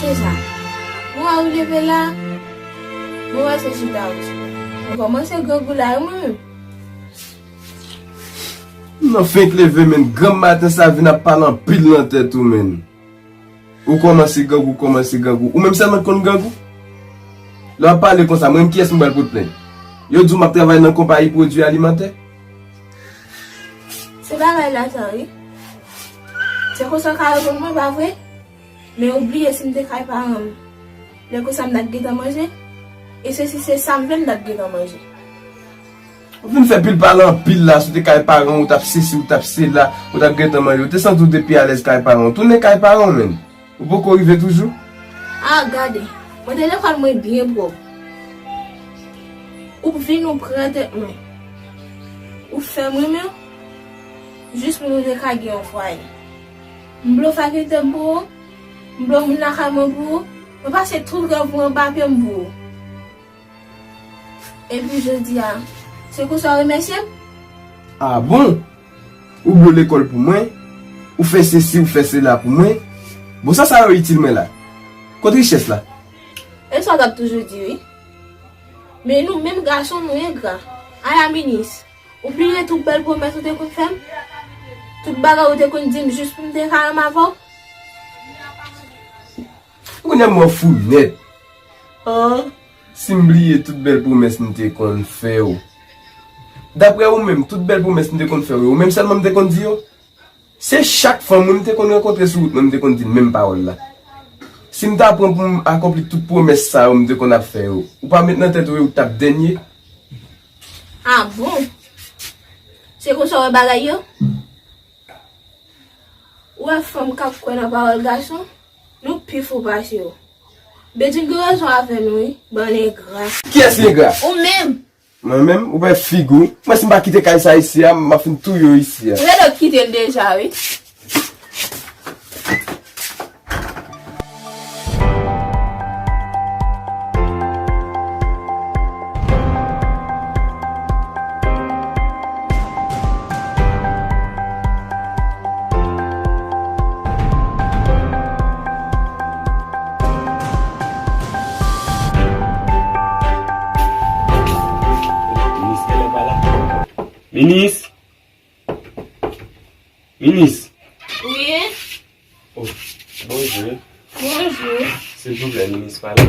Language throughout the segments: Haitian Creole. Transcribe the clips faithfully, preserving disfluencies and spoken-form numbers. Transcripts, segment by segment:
Deja, mwen wè ou leve la, mwen wè se chita ou. Mwen kòmanse grangou la, wi, mwen menm. M nan fenk leve, menn, granm maten sa vin ap pale anpil nan tèt ou, menn. Ou kòmanse grangou, ou kòmanse grangou. Ou menm sèlman k konn grangou? Lè w ap pale konsa, mwen menm kiyès m pral pote plent? Yo di w m ap travay nan konpayi pwodui alimantè? Se bagay la sa, wi. Se konsa w ka reponn mwen, pa vre? Men ou bliye si m te kay paran m, lè konsa m t ap gentan manje. E se si se sa m vle m t ap gentan manje. Ou vin fè pil pale anpil la, si w te kay paran w, ou t ap sesi, ou t ap sela, ou t ap gentan manje. Ou te santi w te pi alèz kay paran w. Tounen kay paran w, menn. Ou poko rive toujou? A, gade. Mwen te lekòl mwen byen pwòp. Ou vin ou pran tèt mwen. Ou fè m renmen w jis pou nou te ka gen yon fwaye. M blow fakilte m pou ou. M blow moun lakay mwen pou ou. Mwen pase tout rèv mwen an papye m pou ou. Epi jodi a, se konsa w remèsye m? A bon? Ou blow lekòl pou mwen? Ou fè sesi, ou fè sela pou mwen? Bon, sa sa yo itil mwen la? Kot richès la? E sa w t ap toujou di, wi. Men nou menm gason, nou engra. Ala minis, ou bliye tout bèl pwomès ou te konn fè m? Tout bagay ou te konn di m jis pou m te ka renmen avè w? Kounye a m wè w fou nèt. An, si m bliye tout bèl pwomès m te konn fè w. Daprè ou menm, tout bèl pwomès m te konn fè w yo, ou menm sèlman m te konn di yo? Se chak fanm wi m te konn rankontre sou wout mwen, m te konn di l menm pawòl la. Si m ta pran pou m akonpli tout pwomès sa yo m te konn ap fè yo, ou pa met nan tèt ou yo ou t ap dènye? A bon? Se konsa w wè bagay yo? Ou wè fanm k ap kwè nan pawòl gason, nou pi fou pase yo. Bedjine gen rezon avè nou wi, bann engra. Kiyès ki engra? Ou menm! Mwen menm, ou wè figi w. Mwen si m pa kite kay sa isi a, m ap fin touye w isi a. Rete w kite l deja wi. Minis, genlè pa la. Minis! Minis! Wi? Oh, bonjou. Bonjou. Silvouplè, minis pa la?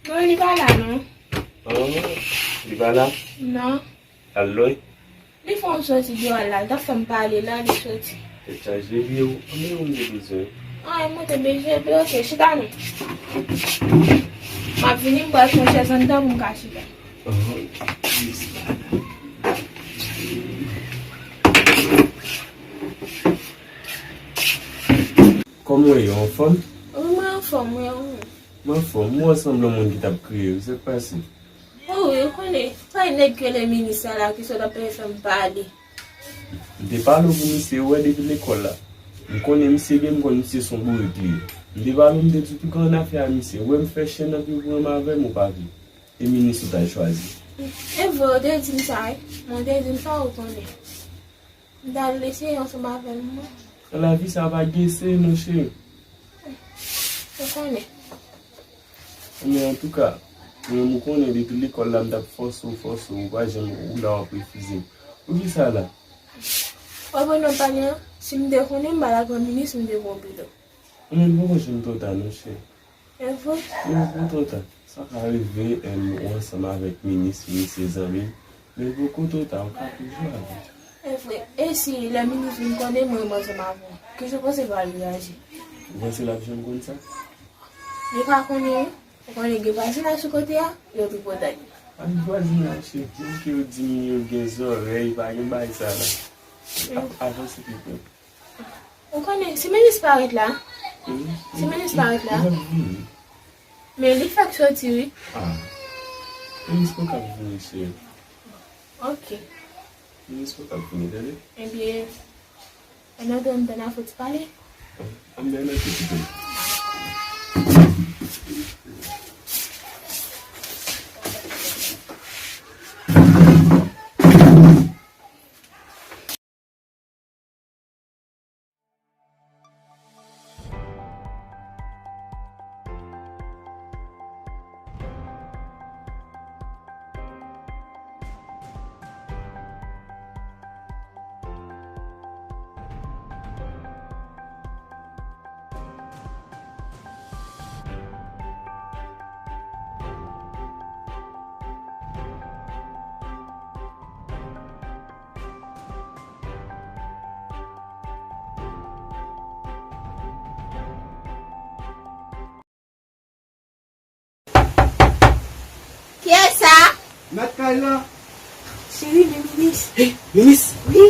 Non, li pa la, non. Oh, li pa la? Non. Al lwen? Li fè yon soti deyò la, li t ap fè m pale la, li soti. Tèt chaje, li ou, anben ou m te bezwen? Ah, mwen te bezwen, epi oke, chita non. M ap vini, m pral fè yon chèz anndan pou m ka chita. Oh, minis pa la. Kòman w ye, ou anfòm? Wi, mwen anfòm, wi, ou menm? Mwen anfòm, mwen sanble yon moun ki t ap kriye, wi, sa k pase? O wi, ou konnen, pa gen nèg ki rele minis sa la ki sot ap fè m pale. M te pale w pou misye, ou wè depi lekòl la. M konnen misye byen, m konn misye se yon bourik li ye. M te pale w, m te di w pi gran afè a misye. Ou wè m fè chèn nan pi pran m avè m, ou pa vle. E minis ou t al chwazi. E vre, ou te di m sa, wi. Mwen te di m sa, ou konnen. M t al eseye ansanm avè l, mwen. Nan lavi sa pa gen eseye non, cheri. Ou konnen. Men antouka, mwen menm ou konnen depi lekòl la m t ap fòse w, fòse w, ou pa janm, ou la w ap refize m. Poukisa la? Ou konn nan pale an, si m te konnen m pa t ap pran minis, m te pran w pito. Men l poko janm twò ta non, cheri. E vre? Non, poko twò ta. Sa ka rive, em, ou ansanm avèk minis, minis se zanmi m. Men poko twò ta, ou ka toujou avè l. E vre. E si lè minis vin konnen mwen, mwen ansanm avè w, kijan w panse l va reyaji? Ou panse l ap janm konn sa? Li ka konnen wi. Ou konnen gen vwazinaj sou kote a, yo tripotay. Pa gen vwazinaj, cheri. Menm ke yo di moun yo gen zòrèy, pa gen bagay sa la. Ap avanse pi byen. Ou konnen, si minis parèt la, si minis parèt la, men li fèk soti wi. Ah, minis poko ap vini, cheri. Ok. Minis poko ap vini, tande? Ebyen, ann antre, ann tann a fò ti pale. Ann antre, ann antre, ti pale. Kiyès sa? Mèt kay la. Cheri, men minis. Hey, minis? Wi.